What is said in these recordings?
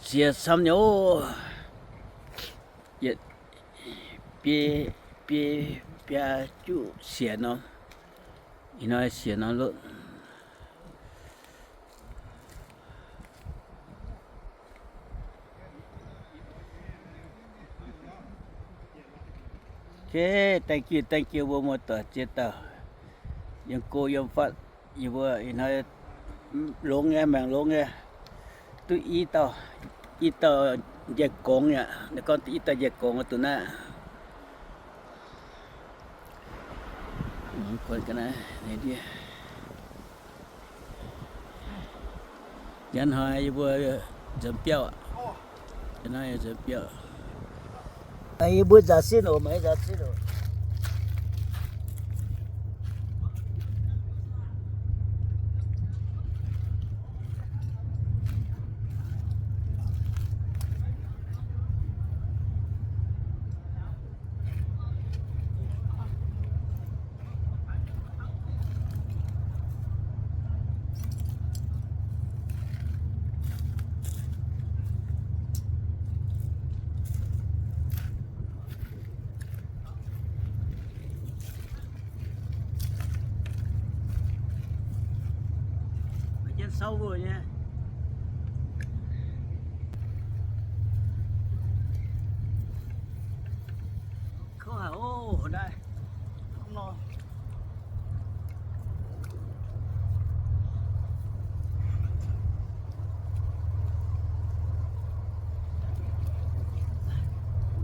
Siex camv nyei oc. Yietc biei, biei, biaa juqv siec norm. Ih hnoi siec norm lotv. Okay, thank you, thank you mbuo muoz-doic ziex dauh yiem go yiem fatv. Yie mbuo ih hnoi longx nyei, maengc longx nyei, duqv i dauh, i dauh njaih gorngv aqv. Ninh gorngv duqv i dauh njaih gorngv duqv naaiv. Mangc guanh ga'naaiv, hnoi yie mbuo nzuonx biauv aqv. Nzuonx biauv. Yie mbuo nzaaux sin oc, maiv nzaaux sin oc. Jienv souv mbuo nyei. Kouv haic oc, naaiv.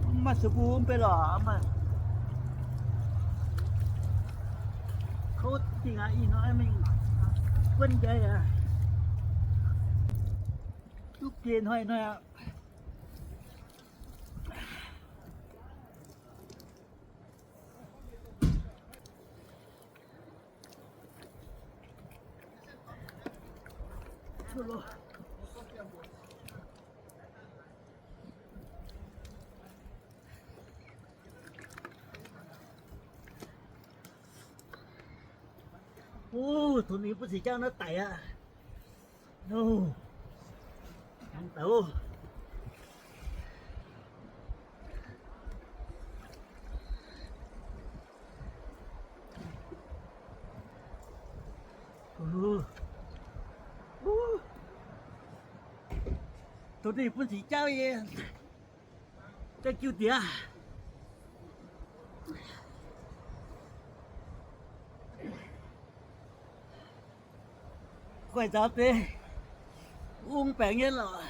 Mv maaih su bun mv bei lorqc, mv maaih. Kouv dingh aqv, ih hnoi mingh buonv njaih aqv. Duqv biei hnoi hnoi aqv. Ov, tov ninh bun cing jauv naaiv daic aqv. Ov, daic ov. Tov ninh bun cing jauv nyei. Ga'jiu diex. Guaix nzaaux deix, ung baengc nyei lorqc.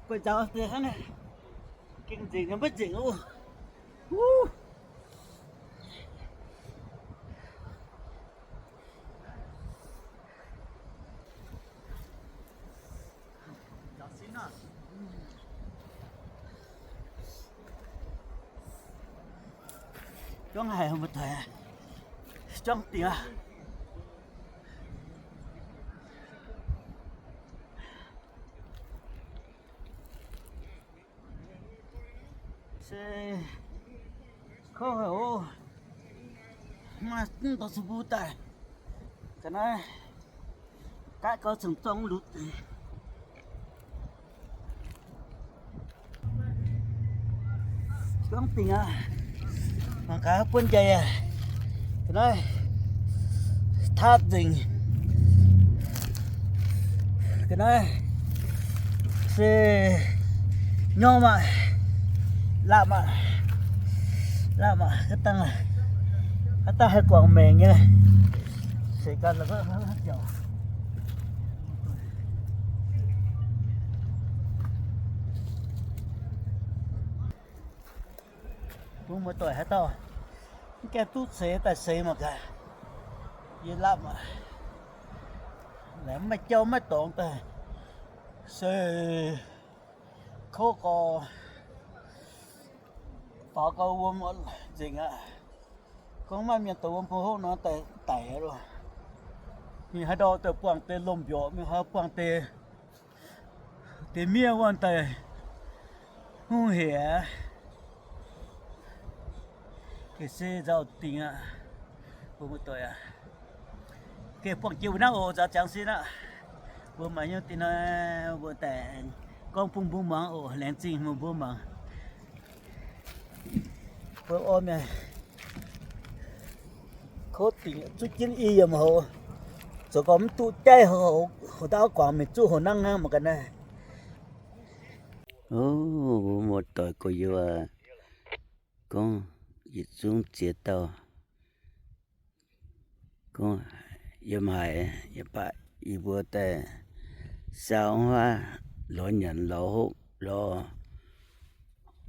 Guaix nzaaux deix hnangv naaiv, gengh nzengc nyei maiv nzengc oc. Wuov. Juangv haic, muoz-doic, juangv dingc aqv. Se kouv haic oc. Maaih mv dorh su bun daaih. Ga'naaiv gaatv gau ceng-zorng lutc. Juangv dingc aqv. Mangc gaax buonv njaih aqv. Ga'naaiv taatv nzengc. Ga'naaiv se nyorm aqv. Lapv aqv. Lapv aqv. Haaix dangh, haaix dangh haih guangc maengc nyei. Seix ganh la'biauc. Bun muoz-doic haaix dauh mv gaengh duqv ceix daaih seix mangc gaax. Yie lapv aqv. Laengz mv maaih jauv maiv dorngx daaih se kouv gau, faaux gau wuom nzengc aqv. Gorngv maaih mienh doqc wuom bun hopv nor daic loh. Mingh haaix ndau daaih buangh deix lomh mbiorqc, mingh haaix buangh deix, deix miev wuov daaih hungh hec. Gengh se nzauh dingc aqv. Bun muoz-doic aac, gengh buangh jiex wuov naaiv oc, nzaaux ziangx sin aqv. Mbuo maaih hnyouv deix nor, mbuo daaih gorngv bun mbuo muangx oc. Laengz zingh meih mbuo mangc. Mbuo orv mienh kouv dingc, zuqv jienv i yiem houx, zoux gau mv duqv jaiv, houx ndaauv guangc mingh zuqv houx nangv hnangv mangc ga'naaiv. Mbuo muoz-doic gorx-youz gorngv yietc zungv ziex dauh gorngv yiem haaix, yie baac yie mbuo daaih saauv huaav lorz nyanc lorz hopv lorz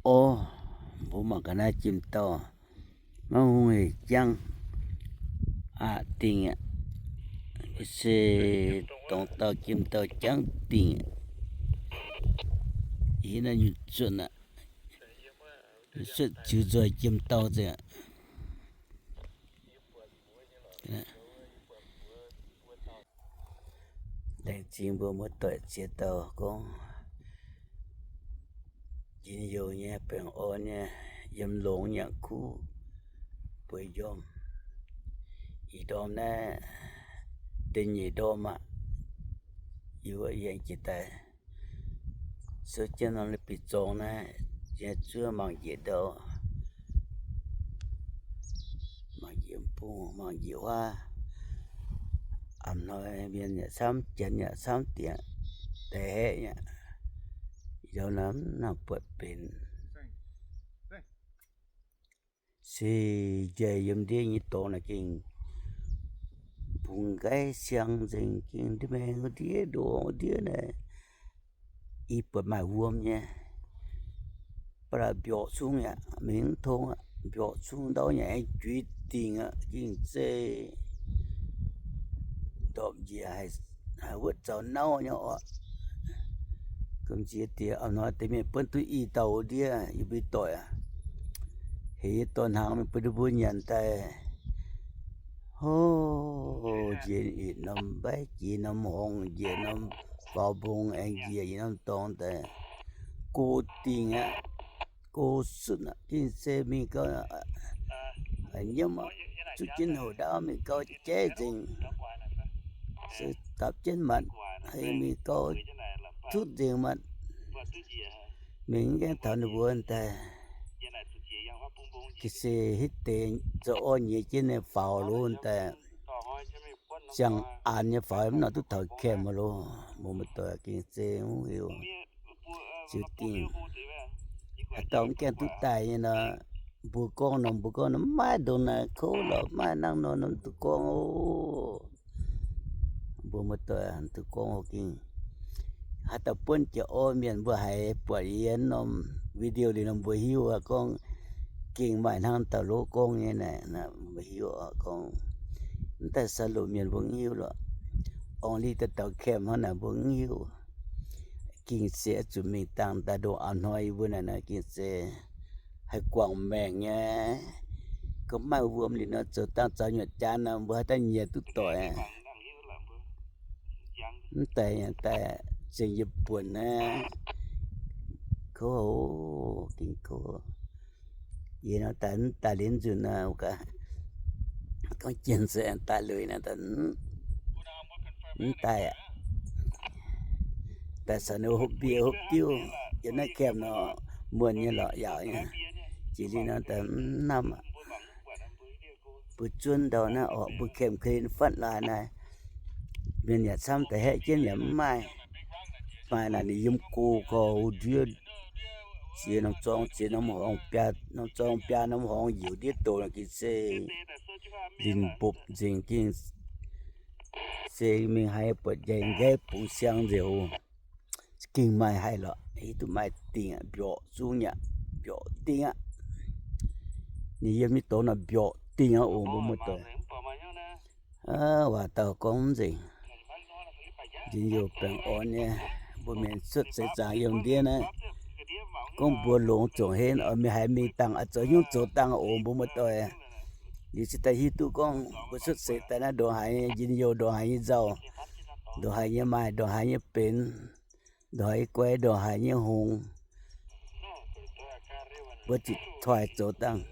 orv, mbuo mangc ga'naaiv jiem dauh maiv hungh hec jangv aqc dingc aqv. Se dongh dauh jiem dauh jangv dingc aqv. Yie naaiv nyungc zuotc aqv. Suotv ziux nzoih jiem dauh nzengc aqv. Laengz zingh mbuo muoz-doic ziex dauh gorngv njien-youh nyei, baengh orn nyei, yiem longx nyanc kuv bueix njormh. Ih ndorm naaiv da'nyeic ndorm aqv, yie wuov yangh jiex daaih souv jienv norm leiz-bieqc zorng naaiv, yie zuov mangc njiec ndau, mangc njiec bung, mangc njiec huaav. A'hnoi mienh yaac camv, janx yaac camv diex, deix haeqv nyei. Yie ndau naaiv mv nangc buatc benx. Se njaih yiem ndiev nyei dorngx naaic gengh bungx nqaiv siang nzengc, gengh ndiev maengx wuov ndiev, ndoqc wuov ndiev naaic, i buatc maaih wuom nyei, ba'laqc mbiorqc cung yaac mingh mv tong aqv, mbiorqc cung ndau nyei aengx juix dingc aqv, gengh zeiz ndorpc njiec haih wuotv zaux nauv nyei orqc. Gomh nziex diex a'hnoi deix mienh buonv duqv i dauh ndiev yie mbuo doic aqv. Heuc yie dorh hnaangx mingh bun ninh mbuo nyanc daaih. Hov, njiec yietc norm mbaiv, njiec norm horngz, njiec norm faaux mbong, aengx njiec yietc norm dorngx daaih. Go dingh aqv, go sutv aqv, gengh se mingh gau, nyiemv aqv, zuqv jienv houx ndaauv mingh gau jaiv nzengc. Se dapv jienv matc, hei mingh gau, zutv nzengc matc. Mingh mv gaengh taux ninh mbuo daaih. Ga'sie hitv deix zoux orv nyiex jienv nyei faaux lo daaih, ziangh aanx nyei faaux mv nor duqv taux camp loh. Mbuo muoz-doic gengh zeiz mv hiuv. Ziux dingh haaix dauh mv gaengh duqv daaih nyei nor, mbuo gorngv nor, mbuo gorngv nor, mv maaih ndongc naaic kouv lorqc, mv maaih nangv nor, mv duqv gorngv oc. Mbuo muoz-doic duqv gorngv oc gengh. Haaix dauh buonv jiex orv mienh mbuo haiz buatc yie norm video liuz nor mbuo hiuv gorngv gengh maaih hnangv dauh lov gorngv nyei naaic, mbuo hiuv gorngv mv daaih sav loz mienh mbuo mv hiuv lorqc. Ong li daaih taux camp hnangv naaic mbuo mv hiuv. Gengh se zuqc mingh dangh daaih ndongc a'hnoi yie mbuo naaic nor gengh se haih guangc maengc nyei. Gorngv maaih wuom liuz nor zoux dangh zaux nyuoqc jaan nor mbuo haaix dauh nyiec duqv doic. Mv daaih, daaih zengc yie buonc naaiv. Kouv, gengh kouv. Yie nor daaih, daaih liuz nzunc nor, gorngv jiex se daaih lui nor, mv daaih aqv. Daaih caux ninh hopv mbie hopv diuv, yiem naaiv camp nor muonh nyei lorqc, yaauc nyei. Jiex liuz nor daaih mv hnamv aqv. Mbuo zuonv ndau naaiv orqc, mbuo camp clean fatv laaix naaiv, mienh yaac camv deix haeqv jienv yaac mv maaih. Maaih naaic ninh yiem go gau ndiev, ziex norm zorng ziex norm horngz, biaa norm zorng biaa norm horngz, njoux ndiev doqc gengh se linh mbopv nzengc, gengh se mingh haiz buatc njaih nqaiv bungx siang nzengc oc. Gengh maaih haiz lorqc, hiuv duqv maaih dingh aqv, mbiorqc zungv aqv, mbiorqc dingh aqv. Ninh yiem nyei dorngx naaic mbiorqc dingh aqv oc, mbuo muoz-doic. Waac dauh gorngv mv nzengc. Njien-youh baengh orn nyei, mbuo mienh cuotv seix zaangc yiem ndiev naaiv, gorngv mbuo longx zongc henv oix mingh haaix mingh dangh, oix zoux hnyouv zoux dangh oc, mbuo muoz-doic. Liuz se daaih hiuv duqv gorngv mbuo cuotv seix daaih naaiv ndongc haaix nyei njien-youh, ndongc haaix nyei nzauh, ndongc haaix nyei maaih, ndongc haaix nyei benx, ndongc haaix nyei guai, ndongc haaix nyei hngongx. Mbuo ziqc toic zoux dangh,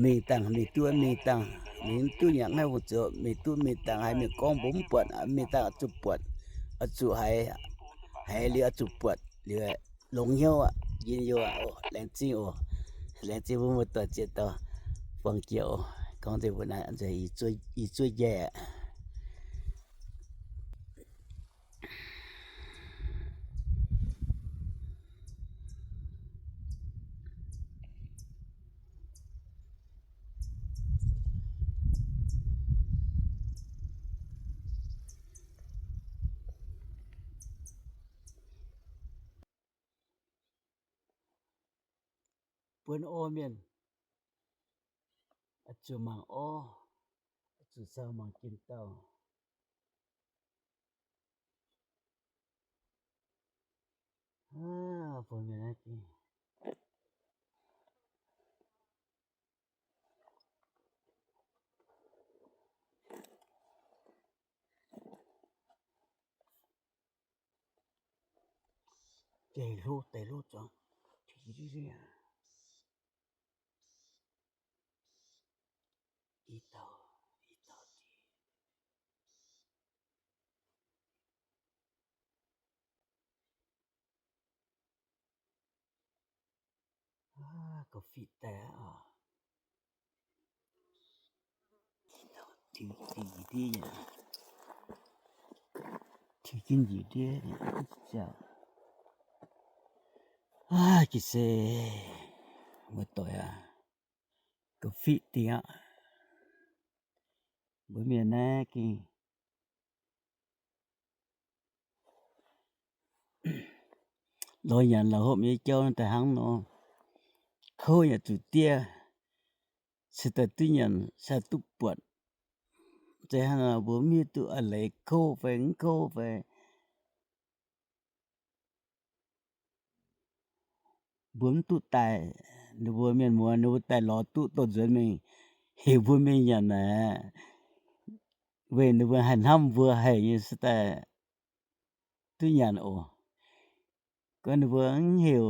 mingh dangh, mingh duqv mingh dangh. Mingh mv duqv nyanc naaiv wuov zoux, mingh duqv mingh dangh haiz mienh gorngv mbuo mv buatc, mingh dangh oix zuqc buatc, oix zuqc haiz, haiz liuz oix zuqc buatc liuz longx hnyouv aqv, njien youh aqv oc. Laengz zingh oc. Laengz zingh mbuo muoz-doic ziex dauh buangh jiex oc. Gorngv deix mbuo naaiv nzengc, ih zuov njaih aqv. Buonv orv mienh, oix zuqc mangc orv, oix zuqc sau mangc jien dauh. Aav, buonv mienh naaiv deix hlo, deix hlo zuangx. Ih dauh, ih dauh deix. Aav, ga'fiqv daaih aqv oc. Tiux, tiux njiec ndiev, tiux jienv njiec ndiev. Aav, jiex se muoz-doic aac, ga'fiqv dingh aqv. Mbuo mienh naaiv gengh lorz nyanc la'hopv nyei jauv daaih hnangv nor, kouv yaac zuqc diev, se daaih duqv nyanc, se duqv buatc. Zeiz hnangv nor mbuo mv hiuv duqv a'leiz kouv fai mv kouv fai. Mbuo mv duqv daaih, ninh mbuo mienh muoz ninh mbuo daaih lorz duqv dorh nzuonx mingh heuc mbuo mingh nyanc naaic, weic ninh mbuo haih hnamv mbuo haic nyei se daaih duqv nyanc oc. Gorngv ninh mbuo mv heuc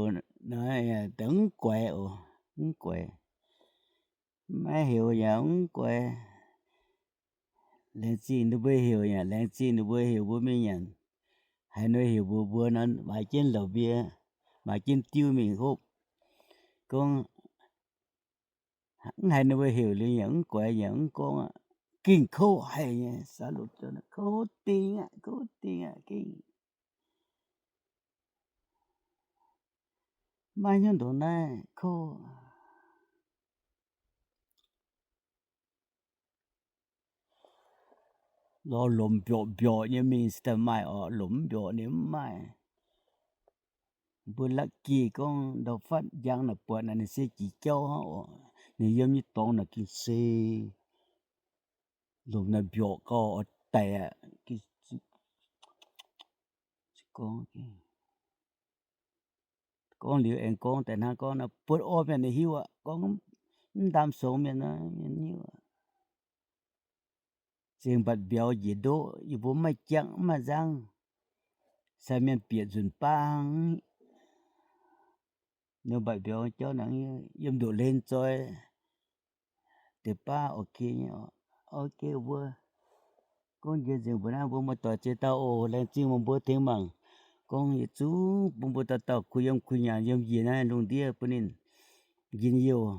naaic, mv guaix oc, mv guaix. Maiv heuc yaac mv guaix. Laengz zingh ninh mbuo heuc yaac laengz zingh ninh mbuo heuc mbuo mingh nyanc. Haaix nor heuc mbuo, mbuo nor maaiz jienv la'mbie, maaiz jienv diuv mingh hopv. Gorngv mv haiz ninh mbuo heuc liuz yaac mv guaix yaac mv gorngv aqv. Gengh kouv haic nyei, saax loz kouv dingh aqv, kouv dingh aqv, gengh maiv hnyouv ndongc naaiv kouv. Lorz lomc mbiorqc mbiorqc nyei mingh se daaih maaih orqc, lomc mv mbiorqc ninh mv maaih. Mbuo lucky gorngv ndau fatv njang naaic buatc naaic ninh se jiex jauv hnangv oc. Ninh yiem nyei dorngx naaic gengh se lomc naaic mbiorqc gauh oix daic aqv. Gorngv liuz aengx gorngv daaih hnangv gorngv naaiv buonv orv mienh hiuv aqv, gorngv mv ndaam songx mienh, mienh hiuv aqv. Zengc mbatc mbiauz njiec ndoqv, yie mbuo mv maaih jangv mv maaih nzangv, sai mienh bieqc nzunc baav hnangv. Ninh mbatc mbiauz jauv naaic yiem ndoqc hlen zoi, deix baav ok nyei. Ok mbuo gorngv njiec nzengc mbuo naaiv mbuo muoz-doic ziex dauh oc. Laengz zingh meih mbuo tengx mangc. Gorngv yietc zungv bun mbuo dauh dauh kuh yiem kuh nyanc yiem njiec naaiv lungh ndiev bun ninh njien-youh,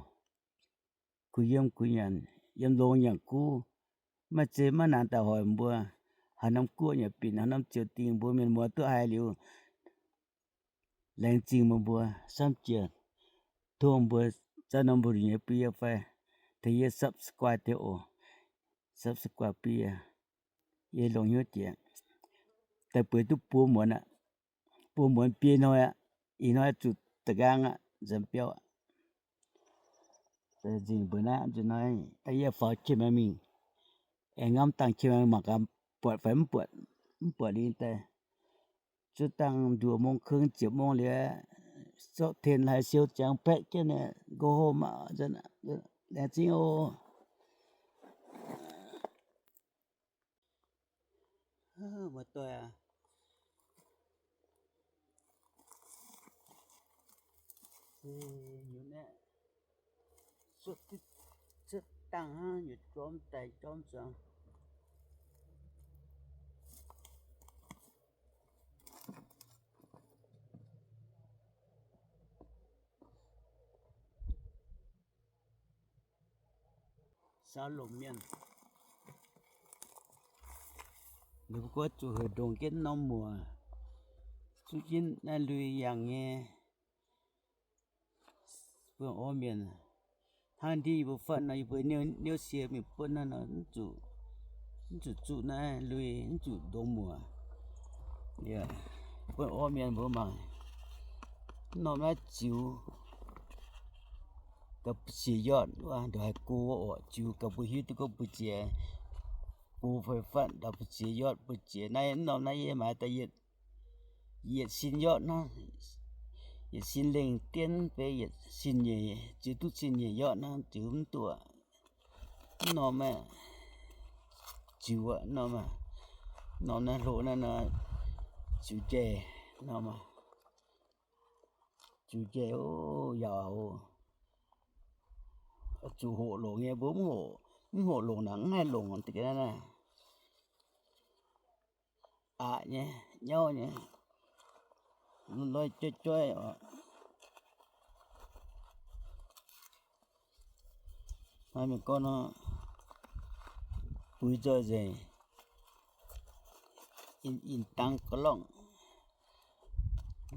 kuh yiem kuh nyanc, yiem longx nyanc kuv. Maiv zeiz maiv naanc daaih hoic mbuo. Haaix norm guoqv nyei binc, haaix norm ziouc dingh, mbuo mienh muoz duqv haiz liuz, laengz zingh meih mbuo samv jiex. Tov mbuo zaav norm mbuo nyei bun yie fai, tengx yie subscribe deix oc. Subscribe bun yie, yie longc hnyouv jiex. Daaih bueix duqv buo muonz aqv. Buo muonz biei hnoi aqv. Ih hnoi zuqc da'nqaang aqv, nzuonx biauv aqv. Nzengc mbuo naaiv nzunc hnoi, daaih yie faaux qiex maengx mingh, aengx ngamv dangh qiex maengx mangc gaax buatc fai mv buatc, mv buatc liuz daaih. Zuov dangh nduoh mong keng ziepc mong liuz, zorqv ten haaix siou ziangx baeqv jienv go home aqv. Laengz zingh oc. Muoz-doic aac, se nyunc aeqv, cuotv, cuotv Dangh hnangv yietc jorm daaih jorm zuangx. Saau longc mienh. Ninh mbuo gorngv zuqc heuc ndongc jienv norm muoc, zuqv jienv naaiv lui yangh nyei. Mbuo orv mienh, hnangv ndiev yie mbuo fatv nor, yie mbuo niouv, niouv sie mingh buonv naaiv nor, mv zuqc, mv zuqc zuqv naaiv lui, mv zuqc ndongc muoc. Yaac buonv orv mienh mbuo mangc, mv norm naaiv ziux gauh bu ziex yard, ndongc haaix go oc, ziux gauh mbuo hiuv duqv gorngv mbu'ziex, go fai fatv ndongc bu ziex yard, mbu'ziex naaiv, mv norm naaiv yie maaiz daaih yietc, yietc sin yard hnangv, yietc sin lengh dienv fai yietc sin nyeic, ziux duqv sin nyeic yard hnangv, ziux mv duqv. Mv norm aeqv, ziux aqv, mv norm aeqv, mv norm naaiv hlo naaiv nor, ziux njaih, mv norm aeqv, ziux njaih oc, yaac oc. Zuqc hoqc longc nyei, mbuo mv hoqc, mv hoqc longc naaic mv haih longc deix naaiv. Aqc nyei, nyauv nyei, loi joiv joiv oc. Naaiv mienh gorngv nor, buix nzoih nzengc, in, in dangx ga'lorngh,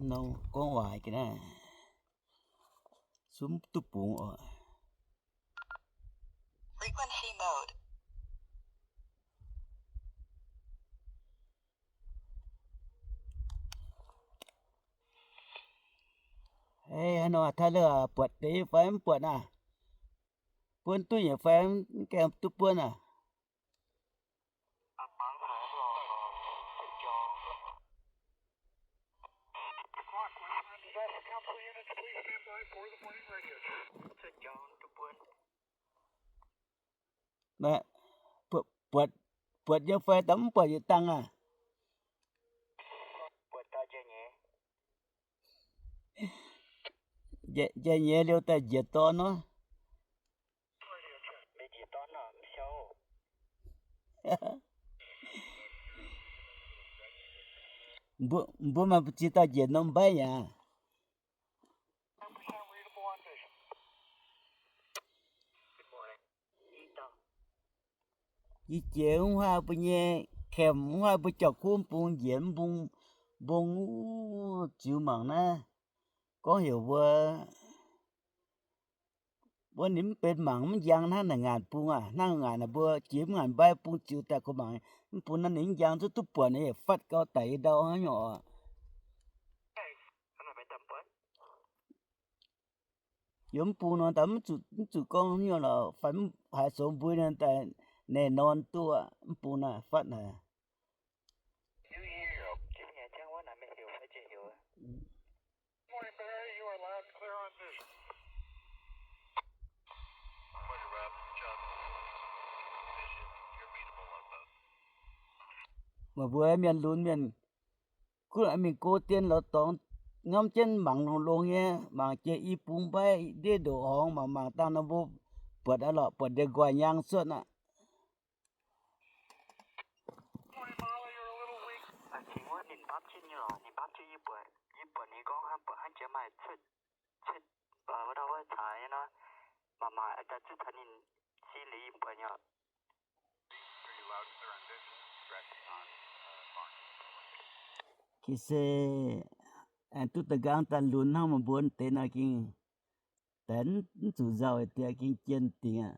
nor gorngv waac ga'naaiv, zungv duqv bungx oc. Frequency mode. Ei, haaix nor, Taiv Leuh aac, buatc deix fai mv buatc aac? Buonv duqv nyei fai mv gaengh duqv buonv aac? Buatc, buatc nyei fai daaih mv buatc yietc dangh aac? Njaih nyei liuz daaih njiec dorn nor. Mbuo, mbuo maaih mbu'ziex dauh njiec norm mbaiv yaac. Yie jiex mv haih mbuo nyei camp, mv haih mbuo jauv-kuv bung njiec mv bung, mbong wuov ziux mangc naaiv. Gorngv heuc mbuo, mbuo ninh mv benx mangc mv njang hnangv naaic ngaanc bung aac, hnangv ngaanc naaic mbuo jiex mv ngaanc mbaiv bung ziux daaih kaux mangc, mv bung naaiv ninh mv njang zuqc duqv buatc naaiv yietc fatv gau daic i ndau hnangv nyei oc. Yiem mv bung nor daaih mv zuqc, mv zuqc gorngv nyuoz lorqc, fai mv haaix zoux mbui nor daaih naaic norm duqv mv bung naaiv fatv naaic. Meih mbuo mienh lunx mienh gunv mingh go dien lorz dorngx, ngamv jienv mangc longx longx nyei, mangc jiex i bung mbaiv ndiev ndoqc horngz, mangc mangc dangh nor mbuo buatc aqv lorqc, buatc ndie-nquaah nyang cuotv aqv. Ga'se aengx duqv da'nqaang daaih lunx hnangv meih mbuo deix nor, gengh daix mv zuqc nzauh diex, gengh jien dingc aqv.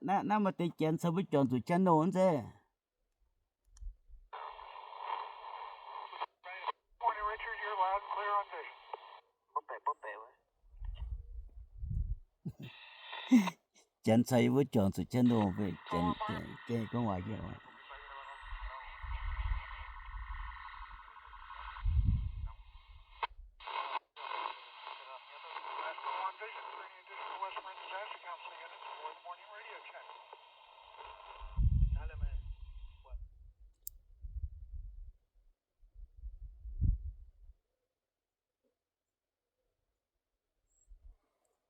Naaiv, naaiv maaih deix janx caux mbuo juangc zuqc channel nzeic. Janx caux yie mbuo juangc zuqc channel, janx gengh gorngv waac jienv oc.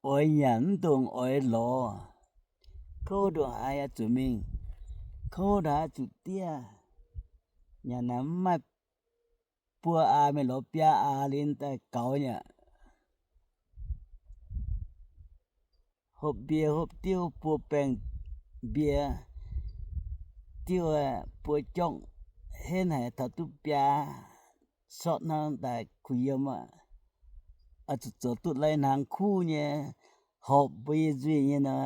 oix nyanc mv ndongc oix lorz. Kouv ndongc haaix zuqc mingh, kouv ndongc haaix zuqc diev. Nyanc naaic mv maaih buo aa mingh lorz biaa aa liuz daaih gaux nyei aqv. Hopv mbie hopv diuv buo baengh mbie, diuv buo jorngv, henv haic taux duqv biaa sortv hnangv daaih kuh yiem aqv. Oix zuqc zoux duqv lai-hnaangx kuv nyei, horpc mbuo nyei nzuih nyei nor,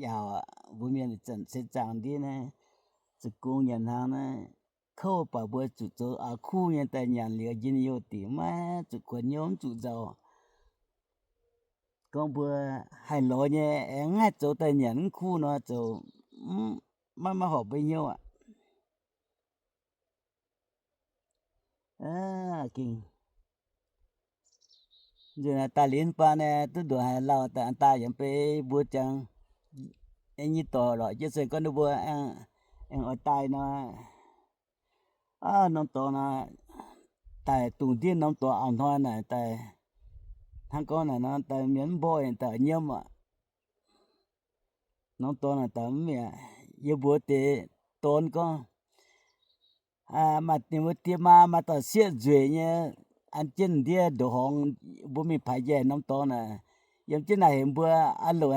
yaauc aqv. Mbuo mienh zanc seix zaangc ndiev naaiv, zoux gong nyanc hnaangx naaiv, kouv baac mbuo zuqc zoux aa kuv nyei daaih nyanc liuz njien-youh dingc, maiv zuqc kuonx hnyouv, mv zuqc nzauh. Gorngv mbuo haih lorz nyei, aengx haih zoux daaih nyanc mv kuv nor, zoux maiv maaih horpc mbuo hnyouv aqv. Nzunc daaih linz baan naaiv duqv nduqc haiz lauh daaih, daaih yaac beiv mbuo ziangx nyei dorc lorqc, jienv se gorngv ninh mbuo aengx oix daaih nor, norm dorngx naaic daaih dungx ndiev norm dorngx auv-hnoi naaic daaih, hnangv gorngv naaic nor daaih mienh mv mborqv daaih nyiemv aqv. Norm dorngx naaic daaih mv mi'aqv. Yie mbuox deix dorn gorngv, maaih ninh mbuo die maa maaih dauh sieqv nzueic nyei, an jienv ndiev ndoqc horngz, mbuo mingh paaix njaih norm dorngx naaic, yiem jienv naaic heuc mbuo aa longc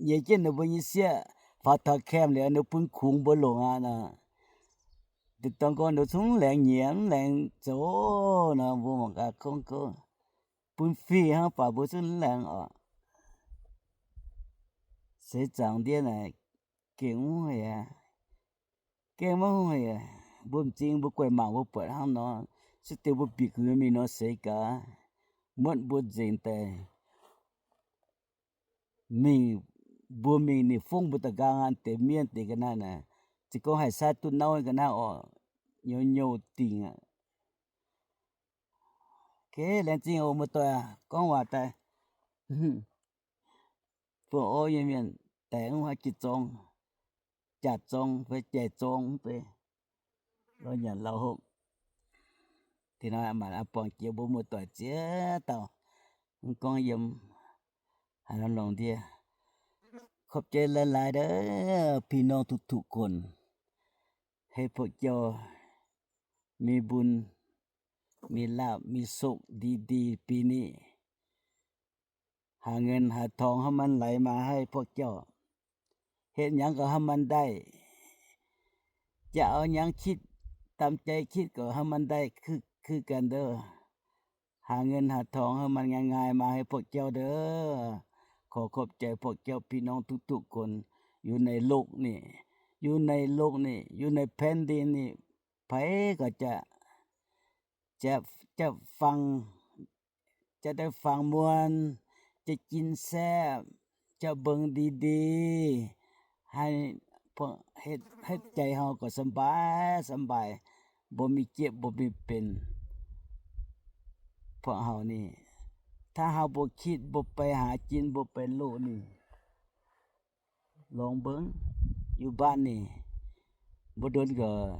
nyiex jienv ninh mbuo nyei sieqv faaux taux camp liuz, ninh bun kungx mbuo longc aqv nor. Deix dorn gorngv ninh zungv mv laengz nyiex, mv laengz zoux nor, mbuo mangc gaax kongx kouv, bun fih hnangv baac mbuo zungv mv laengz oc. Seix zaangc ndiev naaic gengh mv haiz, gengh mv haiz, mbuo m'zing mbuo guaix mangc mbuo buatc hnangv nor, se deix mbuo bieqc gu'nyuoz mingh nor seix gaax, muotv mbuo nzengc daaih mingh, mbuo mingh ninh fongv mbuo da'nqaang aqv, deix mienh deix ga'naaiv naaic, se gorngv haih sai duqv nauv ga'naaiv oc, nyouv nyouh dingc aqv. Laengz zingh oc muoz-doic aac, gorngv waac daaih. Buangh orv nyei mienh, daix mv haaix jiex zorng, jaax zorng fai jaiv zorng mv bei, lorz nyanc lorz hopv. Da'naaiv maaih buangh jiex mbuo muoz-doic ziex dauh, mv gorngv yiem haaix nor longx ndiev. Khopv jeiv lai-lai daaih, pin norng tuqv tuqv gonc, hei pok jauv, mi mbun, mi laapv, mi sokv, ndi-ndi, bi ni, haax ngen haax torngx hnangv man laaix maa haih pok jauv, hetv nyangv gauh hnangv man ndaaih, jaax auv nyangv kitv, dam jai kitv gauh hnangv man ndaaih, keu ganh ndov, haax ngen haax torngx hnangv man ngaai ngaai maa haih pok jauv ndov. Korv khopv jaiv pok jauv pin norng duqv duqv gonx, yungz naaic lokv ni, yungz naaic lokv ni, yungz naaic แผ่นดิน ni, peix gauh jaax, jaax fangx, jaax daaih fangx muonc, jaax jin saepv, jaax mbeng ndi-ndi, haih, haih jaiv hauh gauh สบาย สบาย, mbuo mingh jiepv mbuo mingh benx, buangh hauh ni, taav hauh mbuo kitv mbuo bei haax jin mbuo benx loz ni, longx mbengv, อยู่บ้าน ni, mbuo ndonx gauh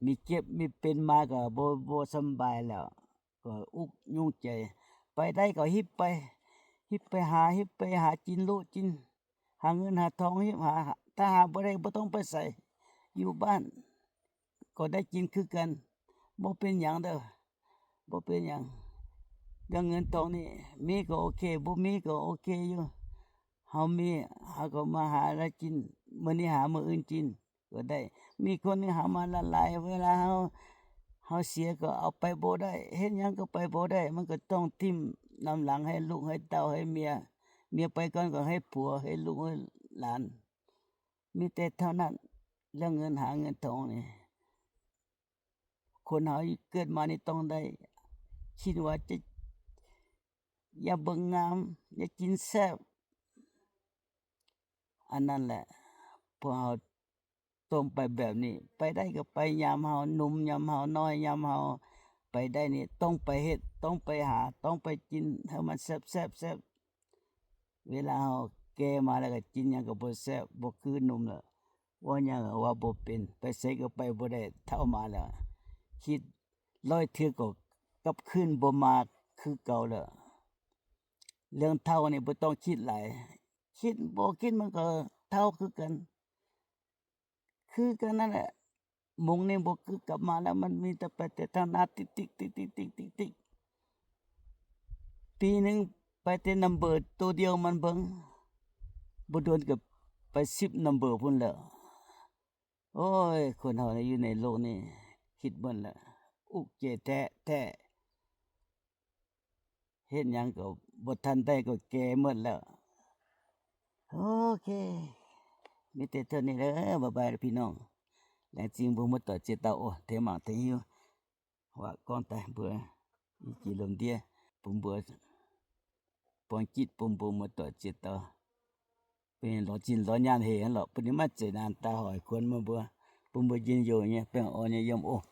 mingh jiepv mingh benx maa gauh mbuo mbuo สบาย lorqc, gauh uv nyungc jaiv, bai ndaiv gauh hipv bai, hipv bai haax, hipv bai haax jin loz jin, haax ngen haax torngx hipv haax, taav haax mbuo ndeic mbuo dorngx bai sai, อยู่บ้าน gauh ndaiv jin keu ganh, mbuo benx hnyangx ndouh, mbuo benx hnyangx, ndiangx ngen dorngx ni, mingh gauh ok, mbuo mingh gauh ok yoc, haaix mingh haaix gauh maaih haaix la'jin, meih ninh haaix meih en jin, gauh ndaiv, mingh kuonx ninh haaix maaih la'laaix, เวลา haaix siex gauh auv bai mbuo ndaiv, henv nyangv gauh bai mbuo ndaiv, maiv gauh dorngh dimh, norm laangz haih lungh haih dauh haih miev, miev bai gorn gauh haih buoz haih lungh haih laanz, mingh deix taux naaiv, ndiangx ngen haaix ngen dorngx ni, คน haaix เกิดมา ninh dorngx ndaaih, cin waac, yaac mbong ngaam, yaac jin saepv, aa naaiv laeh, buangh hauh dorngh baeqc mbaeqc ni, bai ndaiv gauh bai nyaam hauh, numx nyaam hauh, noi nyaam hauh, bai ndaiv ni dorngh bai hetv, dorngh bai haax, dorngh bai jin, hnangv maaih saepv saepv saepv, เวลา hauh gae maa la'gauh jin nyaam gauh mbuo saepv, mbuo kuv numx la'oc, wuov nyaam gauh waac mbuo benx, bai seix gauh bai mbuo ndaic taux maa la'oc, hitv loih teu gauh gapv kuinv mbuo maa kuv gaux la'oc. Liangx tauh ninh mbuo dorng kitv laaix, kitv mbuo kitv mangc gaax, tauh kuv gan, kuv gan naaiv, mungz ninh mbuo kuv gapv maah naaiv, maiv mingh daaih baix deix taux naaiv dikv dikv dikv dikv dikv dikv dikv, biei ningv baix deix number doz ndiouh maanc mbengx, mbu'ndongx ga'baix sipv number bun lorqc. Ov, kuonx hauh yie naaiv loh ninh kitv muonc lorqc, uqv jiex taeqv taeqv, hitv nyangx gauh mbuo tan daaih gauh gaeqv muonc lorqc. Ok, mv deix tov ninh, bye bye พี่น้อง. Laengz zingh mbuo muoz-doic ziex dauh oc, tengx mangc tengx hiuv. Waac gorngv daaih mbuo i jiex lomh ndiev bun mbuo, buang jitv bun mbuo muoz-doic ziex dauh, bun ninh lorz zinh lorz nyaanh hec lorqc, bun ninh maiv zeiz naanc daaih hoic kuonx meih mbuo, bun mbuo njien-youh nyei, baengh orn nyei yiem oc.